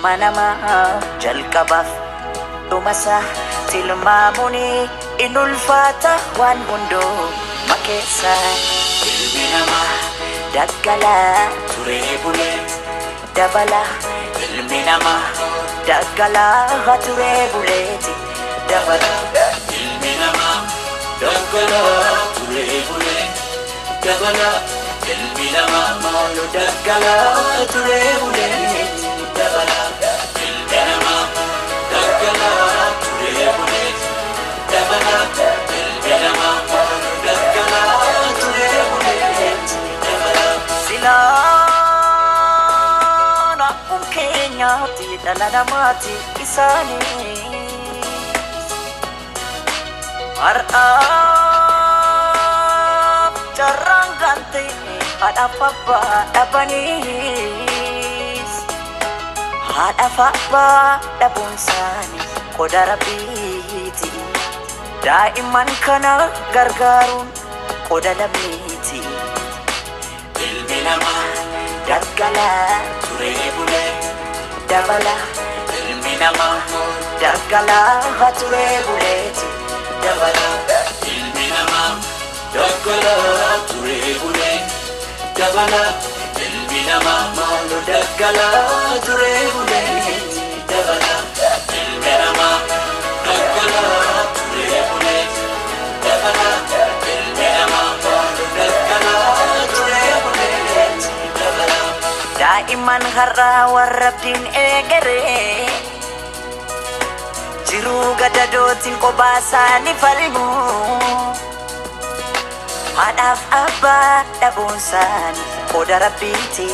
Ilma namaa jalqabaaf dhumasa tilmaamuun in ulfaata waan hundumaa keessa. Ilmi namaa daggalaa turee bulee dabala. Ilmi namaa daggalaa turee buleeti dabala. Ilmi namaa daggalaa turee bulee dabala. Ilmi namaa Maaloo daggalaa turee buleeti dabala. Ilmi namaa daggalaa turee bulee dabala. Ilmi namaa daggalaa turee bulee dabala. Silaan akkuma keenyaatti dhala namaati isaanii. Har'aaf carraan kan ta'e haadhaaf abbaa dhabaniis. Haadhaaf abbaa dhabuun isaanii qoda rabbiiti. Daa'imman kana gargaaruun qoda lammiiti. Ilmi namaa Daggalaa turee bulee dabala. Ilmi namaa Daggalaa turee buleeti dabala. Ilmi namaa daggalaa turee bulee dabala. Ilmi namaa Maaloo daggalaa turee buleeti dabala. Ilmi namaa daggalaa turee bulee dabala. Ilmi namaa daggalaa turee bulee dabala. Daa'imman har'aa warra abdiin eegaree jiruu gadadootiin kophaa isaanii falmu. Haadhaaf abbaa dhabuun isaanii qoda rabbiiti.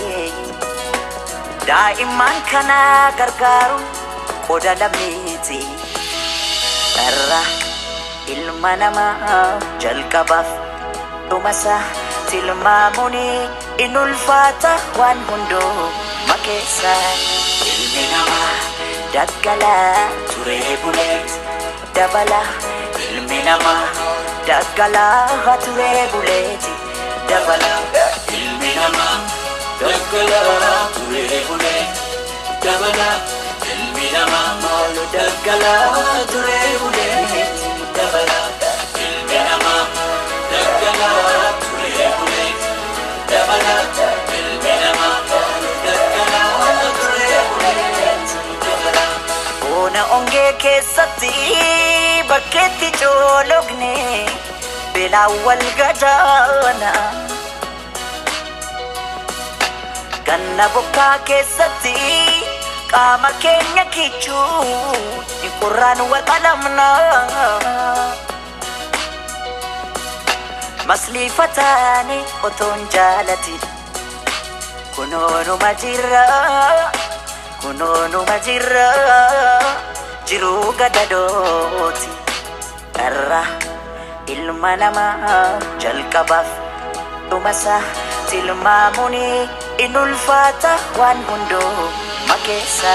Daa'imman kana gargaaruun qoda lammiiti. Dharraa ilma namaa jalqabaaf dhumasa tilmaamuun in ulfaata waan hundumaa keessa. Ilmi namaa Daggalaa turee bulee dabala. Ilmi namaa Daggalaa turee buleeti dabala. Ilmi namaa daggalaa turee bulee dabala. Ilmi namaa Maaloo daggalaa turee buleeti dabala. Ilmi namaa daggalaa turee bulee dabala. Ilmi namaa daggalaa turee bulee dabala. Bona ongee keessatti bakkeetti coologne beelaan wal gadaana. Ganna bokkaa keessatti qaama keenya kichuun qorraan wal qalamna. Masliifataani otoon jaalatin kunoonuma jirra. Kunoonuma jirra jiruu gadadooti. Dharraa ilma namaa jalqabaaf dhumasa tilmaamuun in ulfaata waan hundumaa keessa.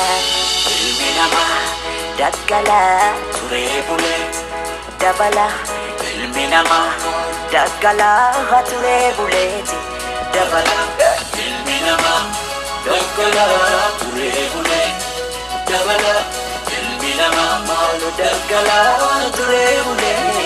Ilmi namaa Daggalaa turee bulee dabala. Ilmi namaa Daggalaa turee buleeti dabala. Ilmi namaa daggalaa turee bulee dabala. Ilmi namaa Maaloo daggalaa turee buleeti.